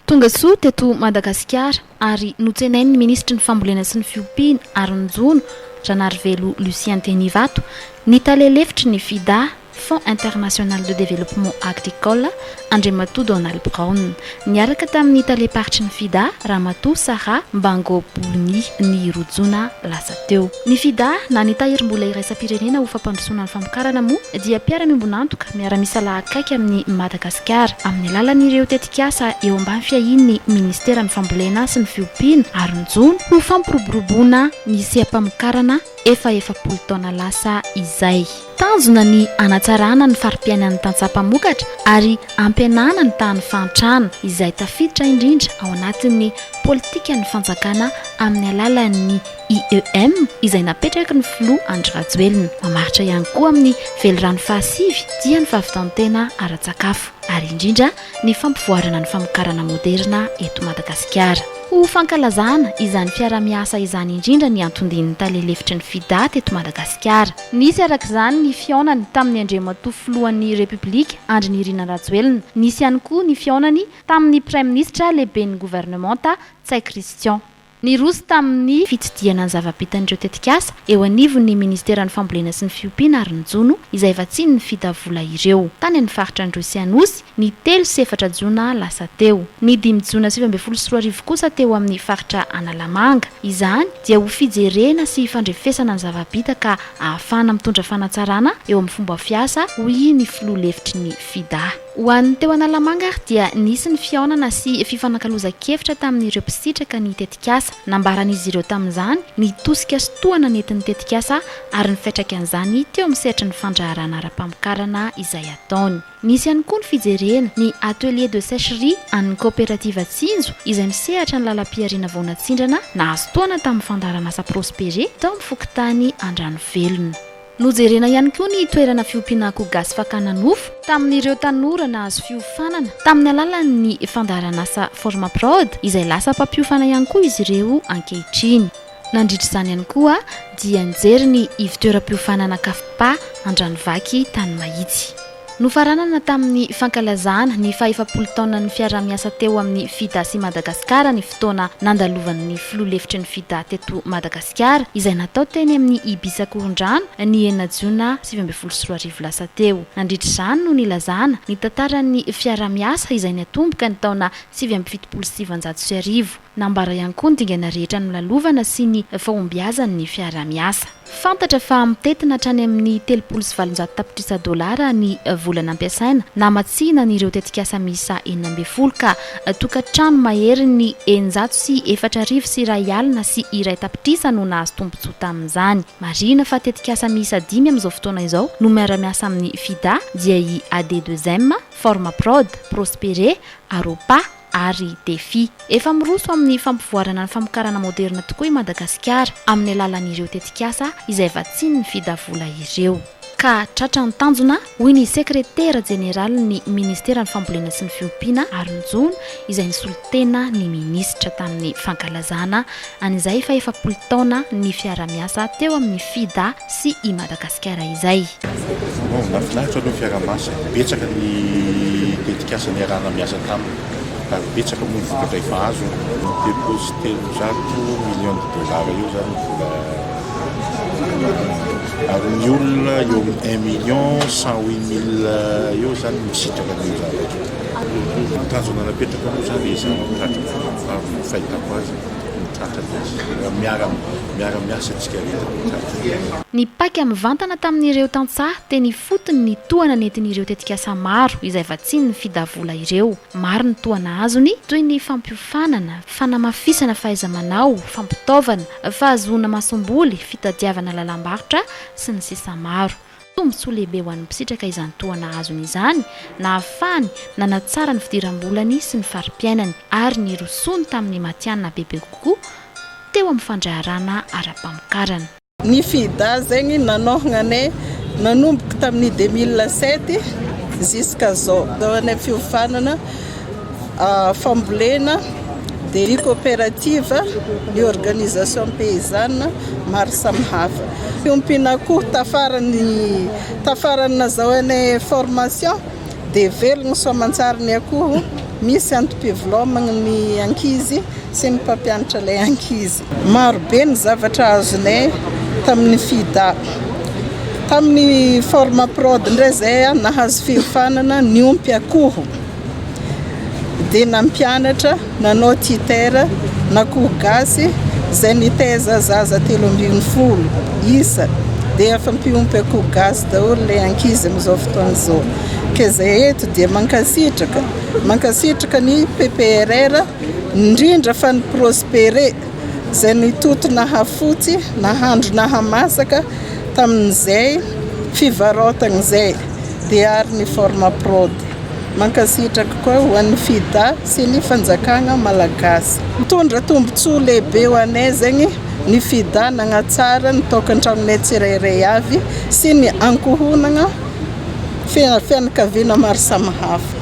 Tonga soa teto Madagasikara ary notsenain'ny minisitry ny fambolena sy ny fiompiana ary ny jono, Ranarivelo Lucien teny Ivato, ny tale lefitry ny FIDA, Fonds International de Développement Agricole, Andriamatoa Donald Brown. Niaraka tamin'ny talem-paritry ny FIDA, Ramatoa Sarah Mbango Boni, ny roa jona lasa teo. Ny FIDA, na ny Tahirim-bola iraisam-pirenena ho fampandrosoana ny famokarana moa dia mpiara-miombon'antoka miara-misalahy akaiky amin'i Madagasikara amin'ny alalan'ireo tetikasa eo ambany fiahian'ny Ministeran'ny Fambolena sy ny Fiompiana ary ny Jono ho fampiroboroboana ny seha-pamokarana efa 40 taona lasa izay. Tanjona ny hanatsarana ny fari-piainan'ny tantsaha mpamokatra ary hampihenana ny tahan'ny fahantrana, izay tafiditra indrindra ao anatin'ny politikan'ny fanjakana amin'ny alalan'ny IEM izay napetraky ny filoha Andry Rajoelina. Mamaritra ihany koa amin'ny velirano fahasivy dia ny fahavitan-tena ara-tsakafo ary indrindra ny fampivoarana ny famokarana moderina eto Madagasikara. Ho fankalazana izany fiaraha-miasa izany indrindra ny anton-dian'ny tale lefitry ny FIDA teto Madagasikara. Nisy araka izany ny fihaonany tamin'ny Andriamatoa Filohan'ny Repoblika Andry Nirina Rajoelina. Nisy ihany koa ny fihaonany tamin'ny Praiminisitra lehiben'ny governemanta Ntsay Christian. Niroso tamin'ny fitsidihana ny zava-bitan'ireo tetikasa eo anivon'ny Ministeran'ny Fambolena sy ny Fiompiana ary ny Jono izay vatsian'ny FIDA vola ireo, tany amin'ny faritra Androy sy Anosy, ny telo sy efatra jona lasa teo. Ny dimy jona 2019 kosa teo amin'ny faritra Analamanga. Izany dia ho fijerena sy fandrefesana ny zava-bita ka ahafahana mitondra fanatsarana eo amin'ny fomba fiasa, hoy ny filoha lefitry ny FIDA. Ho an'ny teo Analamanga ary dia nisy ny fihaonana sy fifanakalozan-kevitra tamin'ireo mpisitraka ny tetikasa. Nambaran'izy ireo tamin'izany ny tosika sy tohana nentin'ny tetikasa ary ny fiantraikan'izany teo amin'ny sehatry ny fandraharahana ara-pamokarana izay ataony. Nisy ihany koa ny fijerena ny atelier de sécherie an'ny kaoperativa Tsinjo izay misehatra ny lalam-pihariana vao natsindrana nahazo tohana tamin'ny fandaharanasa Prospere tao amin'ny fokontany Andranovelona. Nojerena ihany koa ny toerana fiompiana akoho gasy fakana nofo tamin'ireo tanora nahazo fiofanana tamin'ny alalan'ny fandaharanasa Formaprod izay lasa mpampiofana ihany koa izy ireo ankehitriny. Nandritra izany ihany koa dia nijery ny ivon-toeram-piofanana Cafpa Andranovaky tany Mahitsy. Nofaranana tamin'ny fankalazana ny fahefapolo taonan'ny fiaraha-miasa teo amin'ny Fida sy Madagasikara ny fotoana nandalovan'ny filoha lefitry ny Fida teto Madagasikara izay natao teny amin'ny Ibis Ankorondrano ny enina jona 2019 lasa teo. Nandritra izany no nilazana ny tantaran'ny fiaraha-miasa izay niatomboka ny taona 1979. Nambara ihany koa ny dingana rehetra nolalovana sy ny fahombiazan'ny fiaraha-miasa. Fantatra fa mitentina hatrany amin'ny 830 tapitrisa dolara ny vola nampiasaina namatsiana an'ireo tetikasa miisa 16 ka tokantrano maherin'ny 604 601 tapitrisa no nahazo tombontsoa tamin'izany. Marihina fa tetikasa miisa dimy amin'izao fotoana izao no miara-miasa amin'ny FIDA dia i AD2M, Formaprod, Prospere, Aropa, ary Defi. Efa miroso amin'ny fampivoarana ny famokarana moderina tokoa i Madagasikara amin'ny alalan'ireo tetikasa izay vatsian'ny FIDA vola ireo. Ka tratra ny tanjona, hoy ny sekretera jeneralin'ny ministeran'ny fambolena sy ny fiompiana ary ny jono izay nisolo tena ny minisitra tamin'ny fankalazana an'izay fahefapolo taona ny fiarahamiasa teo amin'ny FIDA sy i Madagasikara izay. Mahafinaritra aloha ny fiaraha-miasa, betsaka ny tetikasa niarahana miasa taminy ary betsaka moa ny vokatra efa azo, 330 millions de dollars eo izany ny vola ary ny olona eo amin'ny un million cent huit mille eo izany no misitraka an'io zavatra io. Ny tanjona napetraka moa izany dia ezahana ho tratra ary ny fahitako azy ho tratra ilay izy raha miara miara-miasa isika rehetra dia ho tratra. Nipaika mivantana tamin'ireo tantsaha teny ifotony ny tohana nentin'ireo tetikasa maro izay vatsian'ny FIDA vola ireo. Maro ny tohana azony toy ny fampiofanana, fanamafisana fahaiza-manao, fampitaovana, fahazoana masomboly, fitadiavana lalam-barotra, sy ny sisa maro. Tombontsoa lehibe ho an'ny mpisitraka izany tohana azony izany, nahafahany nanatsara ny fidiram-bolany sy ny fari-piainany ary nirosoany tamin'ny matihanina bebe kokoa teo amin'ny fandraharahana ara-pamokarana. Ny FIDA zegny nanohagna anay nanomboka tamin'ny 2007 jusqu'à zao. Nanaovanay fiofanana fambolena dia ny coopérative, ny organisation paysanne maro samihafa. Fiompiana akoho tafaran'ny tafaran'ny nazahoanay formation dia velogno soamantsara ny akoho. Misy antom-pivelomagna ny ankizy sy ny mpampianatra ilay ankizy. Maro be ny zavatra azonay tamin'ny FIDA. Tamin'ny Formaprod indray zay nahazo fiofanana niompy akoho. Dia nampianatra nanao titer n'akoho gasy izay nitaiza zaza 13 isa. Dia efa mpiompy akoho gasy daholo ilay ankizy amin'izao fotoana izao. Ka izay eto dia mankasitraka, mankasitraka ny PPRR, indrindra fa ny Prospere izay nitoto nahafotsy, nahandro nahamasaka tamin'izay fivarotana izay, dia ary ny Formaprod. Mankasitraka koa ho an'ny FIDA sy ny fanjakana malagasy. Mitondra tombontsoa lehibe ho anay zegny ny FIDA nagnatsara ny tokantranonay tsirairay avy sy ny ankohonana, fianakaviana maro samihafa.